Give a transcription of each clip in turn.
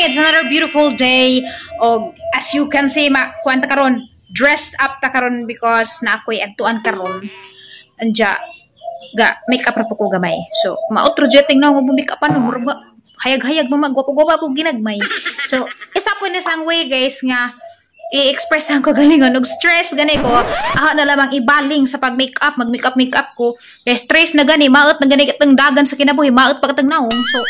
It's another beautiful day. Og as you can see, ma kuan ta karon, dressed up ta karon because na ako'y adtuan karon. Anja ga make up ra po ko gamay. So maotro jud tingnan mo make up ano murag ba hayag-hayag mo magwapo-gwapo po ginagmay. So isa po na sang way guys nga i-express ang kagalingon og stress gani ko ako na lamang ibaling sa pag makeup, mag makeup makeup ko kay stress na gani maot na gani katong dagan sa kinabuhi, maot pa katong naong. So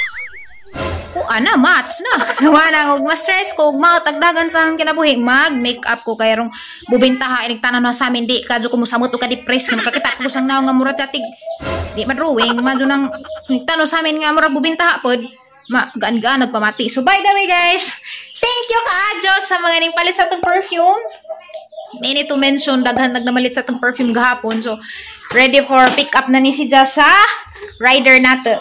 ko ana mats na wala og mas stress ko og maot ag dagan sa kinabuhi, mag makeup ko kay rong bubintaha inig tanan na sa amin di kadyo ko mosamot og ka-depress nga makakita ko sang naong nga murag tig di ma-drawing madyo nang tanan sa amin nga murag bubintaha pod ma gaan-gaan nagpamati. So by the way guys, thank you kaayo sa mga ning palit sa atong perfume. Many to mention daghan nagnamalit sa atong perfume gahapon. So ready for pick up na ni si Jasa rider nato.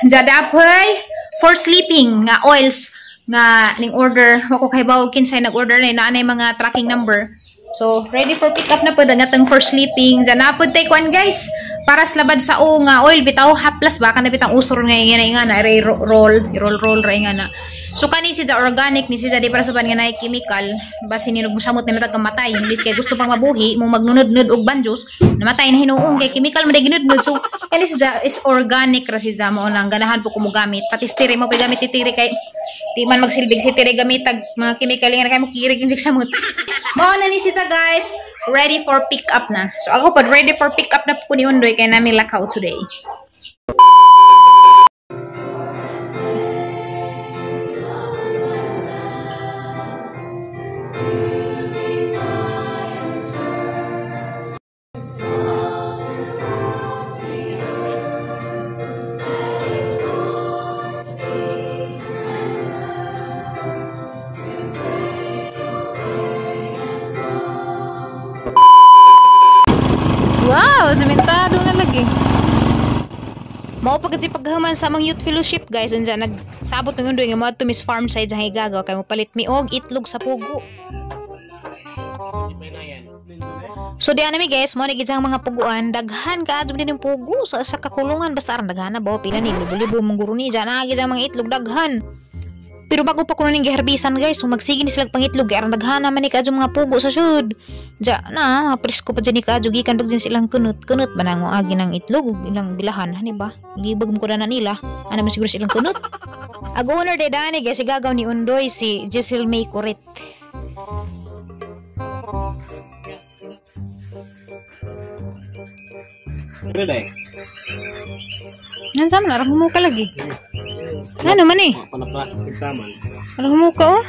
Jadapoy for sleeping nga oils nga ning order ako kay bawo kinsay nag-order na naanay mga tracking number. So ready for pick up na pod ang atong for sleeping. Janapod take one guys. Para sa labad sa o nga oil bitaw haplas ba kana bitang usor nga nga na roll roll roll ra nga na. So kani siya organic ni siya di para sa nga naay chemical basi ni nagmusamot nila tag matay hindi kay gusto pang mabuhi mo magnunod-nud og banjos namatay na hinuon kay chemical man ginudnud. So kani siya is organic ra siya mo nang ganahan po ko mo gamit pati tire mo gamit tire kay di man magsilbig si tire gamitag mga chemical nga kay mo kirig hindi samot. Mao na ni siya guys, ready for pick up na. So ako pod ready for pick up na po ni Undoy kay nami lakaw today. Wow, sementado na lagi. Mao pa kasi paghaman sa among youth fellowship guys, anja nagsabot ng Undoy nga moadto Miss Farm side sa Higagaw kay mopalit mi og itlog sa pugo. So di ana mi guys, mo ni gid mga puguan, daghan kaadto din pugo sa sa kakulungan basta aran daghan na ba pila ni libo-libo mong guro ni dyan na gid mga itlog daghan. Pero bago pa kuno ning giharbisan guys, so magsige ni sila pangitlog kay aran daghan naman ni kaadto mga pugo sa sud. Ja na, mga presko pa dyan ni kaadto gikan pag dyan silang kunot-kunot manango agi ng itlog ug ilang bilahan hani ba? Libag mo ko na nila. Ana man siguro silang kunot. Ag owner day dani guys, igagaw ni Undoy si Giselle May Coret. Nansa man ara humuka lagi. Ano man eh? Panaprocess yung taman. Ara humuka oh.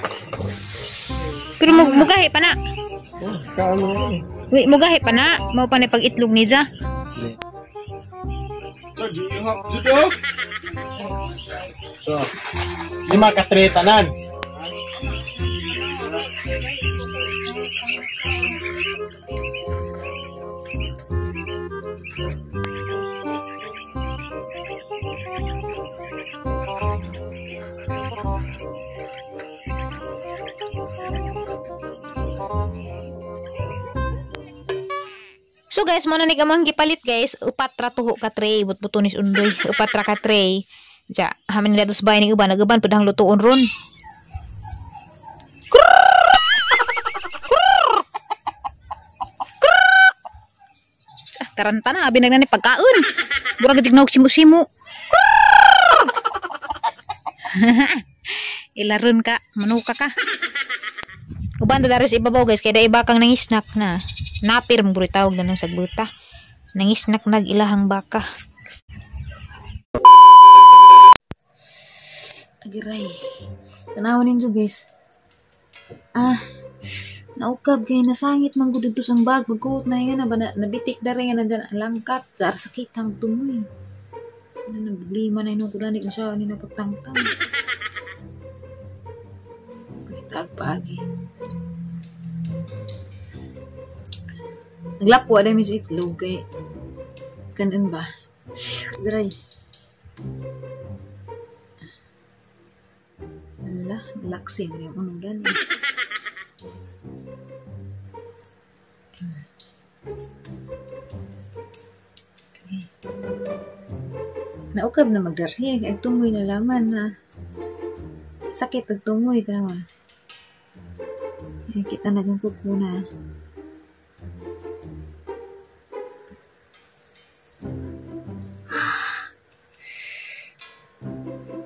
Pero mugahi pa na. Wait, mugahi pa na. Mao pa ni pag-itlog ni ja. So, 5 ka 3 tanan. So guys, mo na ni kamang gipalit guys, upat ra tuho ka tray, but-buto ni Undoy, upat ra ka tray. Ja, hamin nila dos bay ning uban, naguban pud ang lutuon ron. Ah, taranta na, abi na ni pagkaon. Murag gid naog simo-simo. Ilaron ka, manuka ka. Uban da dari sa ibabaw guys, kay da ibakang nangisnak na. Napir mo guro tawag na ng sagbuta. Nangisnak nag ilahang baka. Agiray. Tanawon ninyo guys. Ah, naukab kay nasangit man gud didto sang bag pagkuot na nga na ba nabitik dere nga nandyan ang langkat sa sakit ang tumoy. Ano nang problema na inong kudanik na siya ani na pagtangtang. Pagpaagi. Naglapwa dahil sa itlog kay kanon ba? Dry. Ala, laksin yung unong gani. Okay. Naukab na magdarhi. Ay tumoy na laman na. Sakit pag tungoy tanawa. Kita na kung kuko na.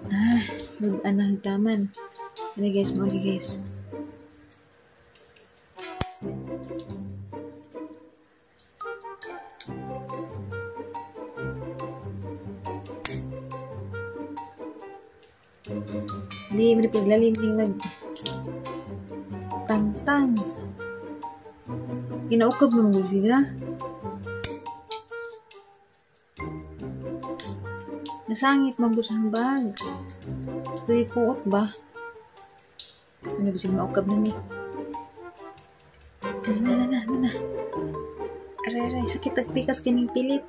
Ah, mag-anang taman. Ano guys, mo guys. Hindi mo na paglalim yung nag tangtang. Ginaukab mo nung sila. Nasangit man ko sa bag. Ito'y kuot ba? Ano ba sila maukab na ni? Na, na, na. Aray, aray. Sakit tagpikas kining pilit.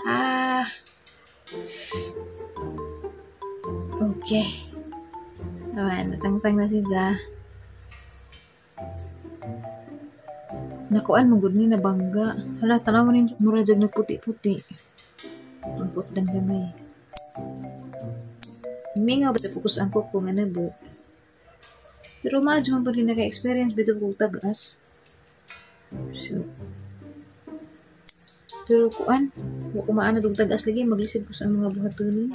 Ah. Okay. Ayan, natangtang na si Za. Nakuan mo gud ni nabangga. Hala, tanaw mo rin mura jag nagputi-puti. Ang putdang gamay. Mingaw ba tapos ang kuko nga nabo? Pero maadyo man pud naka-experience bitaw kog tag-as. So, pero kuan, wa ko maana dog tag-as lagi maglisod ko sa mga buhatonin.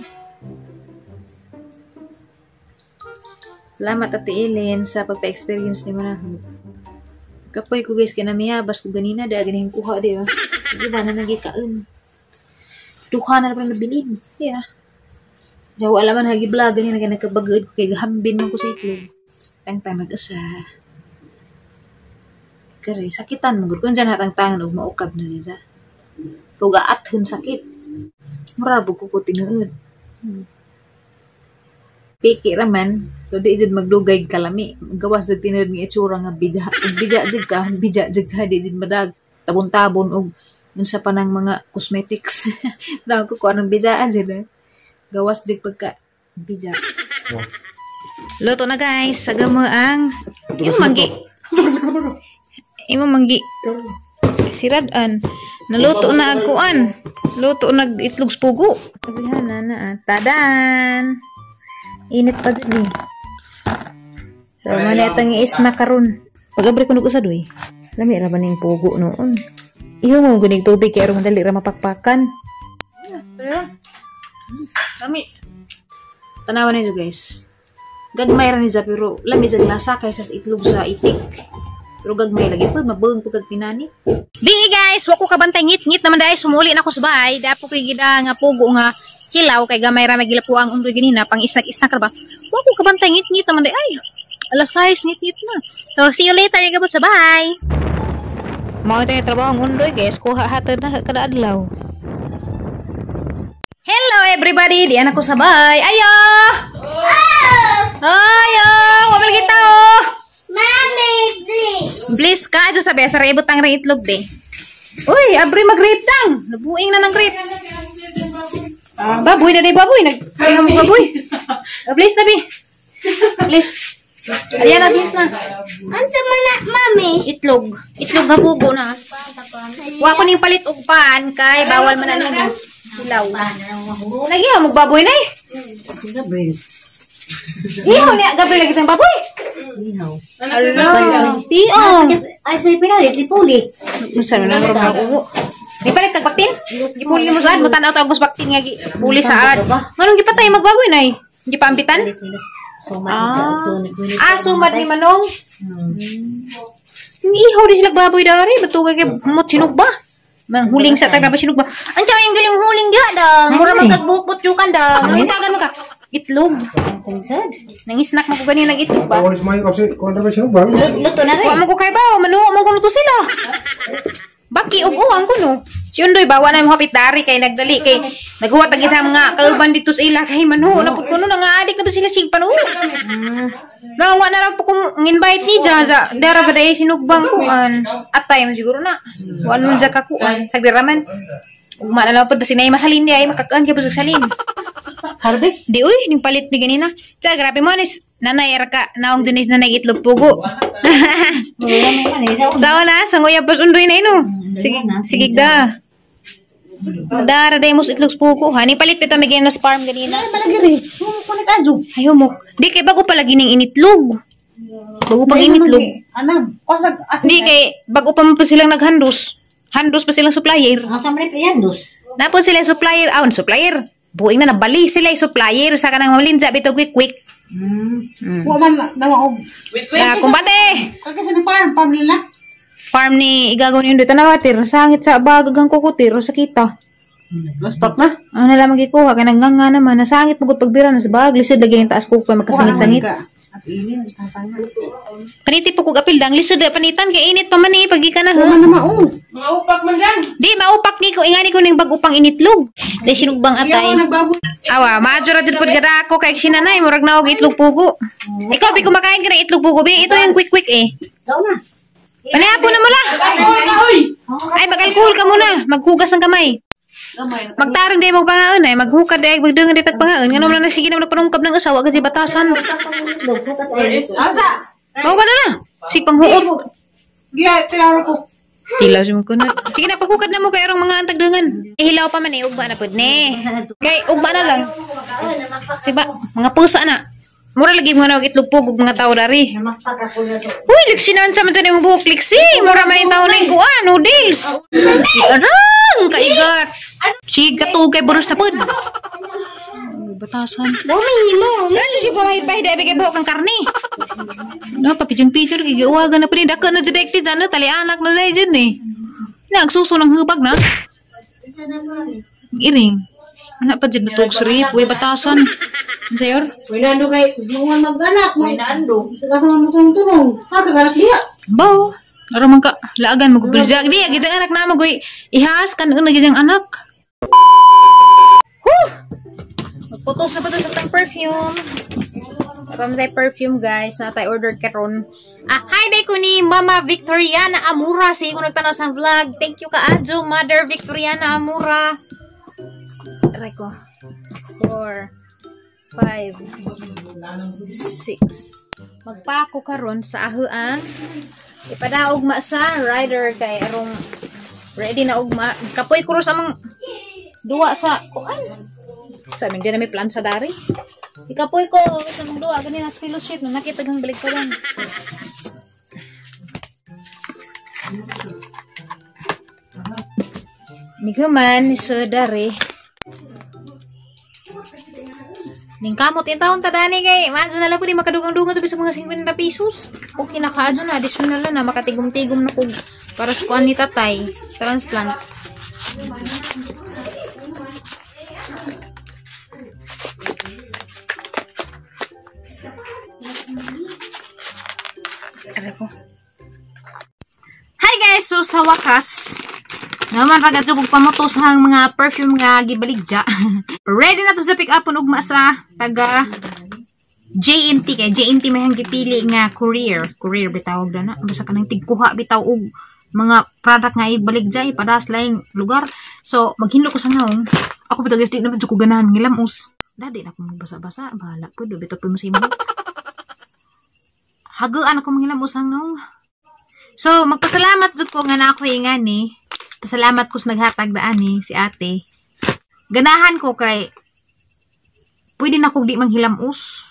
Salamat Ate Ellen sa pagpa-experience ni Manaho. Kapoy ko guys, kinamiyabas ko ganina, dahil ganihing kuha di oh. Iba na nagikaon. Duha na lang nabilin. Yeah. Jawa alaman hagi vlog, ganyan na nagkabagod ko kay gahambin man ko sa itlog. Tangtang nag-asa. Kare, sakitan mo. Kung dyan hatang-tangan og maukab na niya. Kung gaathon sakit. Murabog ko ko tinuod. Piki raman, so di jud magdugay kalami. Gawas jud tinuod nga itsura nga bija. Ug bija jud ka, di jud madag. Tabon-tabon og unsa pa nang mga cosmetics. Dahil ko anong bijaan sila. Gawas jud pagka bija. Luto na guys, saga mo ang imo manggi. Imo manggi. Siradan. Naluto na ang kuan. Luto na itlog pugo. Sabihan na na. Tadan. Init pa dun eh. So, manetang is na karon. Pag-abri ko nag-usa doy. Lami ra ba ning pugo noon? Iyo mo gunig tubig kay aron madali ra mapakpakan. Lami. Tanawan ninyo guys. Gagmay ra ni ja pero lami jud lasa kaysa sa itlog sa itik. Pero gagmay lagi pud mabuong pud kag pinani. Bi guys, wa ko kabantay ngit-ngit naman dai sumuli na ko sa bahay. Dapo kay gida nga pugo nga hilaw kay gamay ra magilapo ang undoy ganina pang isnak-isnak ra ba. Wa ko kabantay ngit-ngit naman dai. Ay, alas 6 ngit-ngit na. So see you later gabot sa bahay. Mao tay trabaho ang undoy guys, kuha hatod na kada adlaw. Hello everybody, di anak ko sa bahay. Ayo. Ayo, wabal kita oh. Mami, please. Please ka ato sabi sa ibutang ring itlog de. Uy, abri mag-grape tang. Nabuing na ng grape. Baboy na day baboy nag ay baboy. Please na bi. Please. Ayan na please na. Unsa man na, mami? Itlog. Itlog nga bugo na. Wa ko ning palit og pan kay bawal man na ning hilaw. Lagi ha magbaboy na eh. Gabriel. Ihaw niya Gabriel lagi sang baboy. Ihaw. Ala. Tiong. Ay, sa pinalit, lipuli. Unsa na nang rumah ugo. Ipalit kag baktin? Gipuli mo saan? Mutanaw ta og baktin nga gipuli saan. Nganong gipatay magbaboy nay? Gipaambitan? Ah, sumad ni Manong. Ihaw di sila baboy dari. Batugay kay mot sinog ba? Manghuling sa taga ba sinog ba? Ang tsaka yung galing huling diha dang. Mura man kag buhok butyukan dang. Ang tagan mo ka. Itlog. Nangisnak mo ko ganina nag itlog ba? Luto na rin. Wa man ko kay ba? Manuo man ko luto sila. Baki og uwang ko no. Si Undoy bawa na mo hapit dari kay nagdali kay naghuwat ang kita mga kauban dito sa ila kay manuo na pud kuno nangaadik na ba sila sig panuo. Na wa na ra po kung invite ni ja ja dara ba dai sinugbang kuan. Atay man siguro na. Kuan man ja ka kuan sagdira man. Ugma na lang pud basin ay masalin di ay makakuan kay busog salin. Harvest? Di uy ning palit mi ganina. Tsa grabe mo nis nanay ra ka naong dinis nanay itlog pugo. Sao na sangoya pas Undoy na ino. Sige, sige da. Dara day mo itlog pugo. Hani palit pito may sa farm ganina. Ay malagiri. Kunik ajo. Ayaw mo. Di kay bago pa lagi ning initlog. Bago pang initlog. Anam, kasag asin. Di kay bago pa man pa silang naghandos. Handos pa silang supplier. Asa man iyandos. Napon sila supplier, aon supplier. Buing na nabali sila supplier sa kanang malinja bitaw quick quick. Wa man nawa og. Kumbate. Kay sa farm, farm nila. Farm ni igagaw ni Indoy tanawatir sangit sa bagagang kukutir sa kita. Last na. Ano na lamang gikuha kay nanganga naman nasangit magud pagbira na sa bag lisod lagi ang taas ko kay magkasangit-sangit. At inin tatanga. Kaniti po kog apil dang lisod panitan kay init pa man eh pagika na ha. Wa man na mao. Maupak man lang. Di maupak ni ko ingani ko ning bag upang initlog. Dai sinugbang atay. Awa, maadyo ra jud pud kada ako kay sinanay murag naog itlog pugo. Ikaw bi kumakain ka ng itlog pugo bi ito yung quick quick eh. Daw na. Panihapon na mo la. Ay mag-alcohol ka muna, maghugas ng kamay. Magtarong day mo pangaon ay maghukad day magdungan day tag pangaon ngano man lang sige naman nagpanungkab ng asawa kasi batasan. Asa? Mao ka na na. Sig panghuot. Giya tinaro ko. Tilaw si mo kunot. Sige na paghukad na mo kay arong mga antagdangan. Eh, hilaw pa man eh ugma na pud ni. Kay ugma na lang. Siba, mga pusa na. Mura lagi mga nawag itlog pugog mga tao dari. Uy, liksinan sa man to nimong buhok liksi. Mura man yung tao na yung kuan, noodles. Arang, kaigat. Siga to kay buros na pud. Batasan. Mami, mami. Ano si pahid-pahid ay bigay buhok ang karne. No, papijang-picture kay giuwagan na pa ni dako na detective ano tali anak na dai jud ni. Nagsuso ng hubag na. Iring. Anak pa jud natug sa rip, uy batasan. Sayor? Winando kay mga mag-anak mo. Winando. Kasi mo tulong-tulong. Ha kaganak diha. Baw. Aro man ka laagan mo gud di gid anak na mo goy ihas kan una gid ang anak. Huh! Magputos na pa to sa tang perfume. Pamay perfume guys, na tayo order karon. Ah, hi day ko ni Mama Victoriana Amura sa imo nagtanaw sa vlog. Thank you kaadyo Mother Victoriana Amura. Aray ko. 4 5 6. Magpako karon sa ahuang ipadaog ma sa rider kay arong ready na ugma. Kapoy ko sa among duwa sa kuan. Sa amin di na may plan sa dari. Ikapoy ko sa among duwa ganina sa fellowship na nakita gang balik ko lang. Niguman sa dari. Ning kamot yung taon tadani kay maadyo na lang po di makadugang-dugang to sa mga 50 pesos. Okay na kaadyo na additional na makatigom-tigom na kog para sa kuan ni tatay transplant. Aray ko. Hi guys, so sa wakas naman ragadyo kog pamutos ang mga perfume nga gibaligya. Ready na to sa pick up ugma sa taga JNT kay JNT may hang gipili nga courier. Courier bitawag na na. Basta kanang tigkuha bitaw og mga product nga ibaligya ipadas laing lugar. So maghinlo ko sa naong. Ako bitaw guys di na jud ko ganahan ngilamos. Dadi na ko magbasa-basa, bahala pud bitaw pud mo sa imo. Haguan ako manghilamos ang naong. So magpasalamat jud ko nga na ako ingani. Pasalamat ko sa naghatag daan ni si ate. Ganahan ko kay pwede na kog di manghilamos.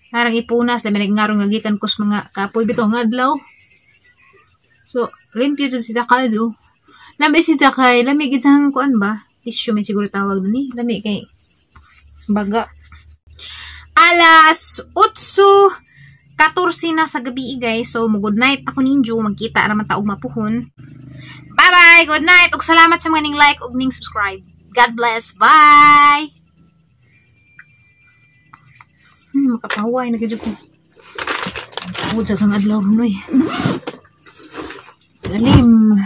Parang ipunas, dami nagngarong nga gikan ko sa mga kapoy bitaw nga adlaw. So, limpyo jud si Zakay do. Lami si Zakay, lami gid sa kuan ba? Tissue may siguro tawag dun eh. Lami kay baga. Alas 8:14 na sa gabi guys. So, mo good night ako ninyo. Magkita ra man ta og mapuhon. Bye-bye! Good night! Ug salamat sa mga ning like ug ning subscribe. God bless! Bye! Makapaway na gid ko. Pugod sa kang adlaw noy. Lalim.